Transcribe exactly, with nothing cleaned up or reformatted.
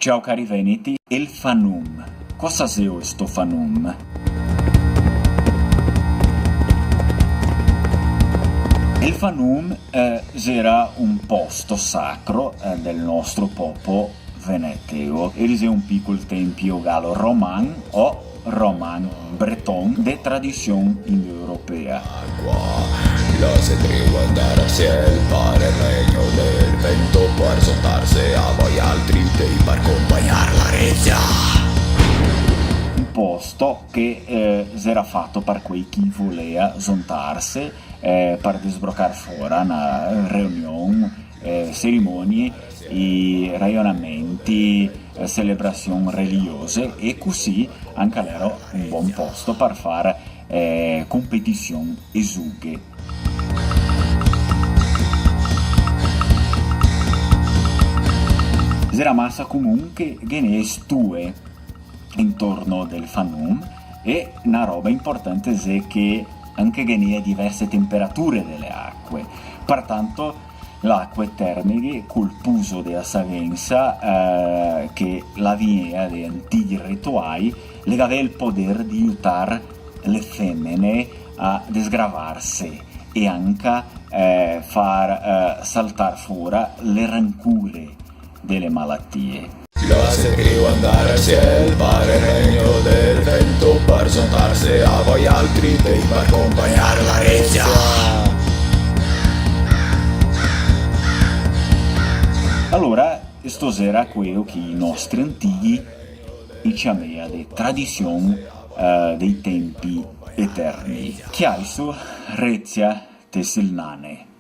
Ciao cari veneti, el fanum. Cosa xeo sto fanum? El fanum, eh, xera un posto sacro, eh, del nostro popo veneteo. El xea un picol tempio galo-roman o roman-breton de tradision indoeuropea. Lo se drio andar a ciel par el regno del vento, par zontarse a voialtri dei par compagnar la rezia. Un posto che, eh, xera fato par quei che volea zontarse, eh, par desbrocar fora na reunion, eh, cerimonie, i rajonamenti, eh, celebrasion religiose, e cusì anca l'era un bon posto par far, eh, competision e zughe. Xera masa comun che ghe n'è stue intorno del fanum, e na roba importante xe che anca ghe n'è diverse temperature dele aque. Par tanto, l'aque termeghe, col puso de la saghensa, eh, che la vignea de antighi rituai, le gavea el poder de iutar le femene a desgravarse e anca, eh, far, eh, saltar fora le rancure dele malatie. Lo se drio andar a ciel par el regno del vento, par zontarse a voialtri dei par compagnar la rezia. Alora, sto xera queo che i nostri antighi i ciamea de tradision, eh, dei tempi eterni. Chiaiso, rezia, te sil nane.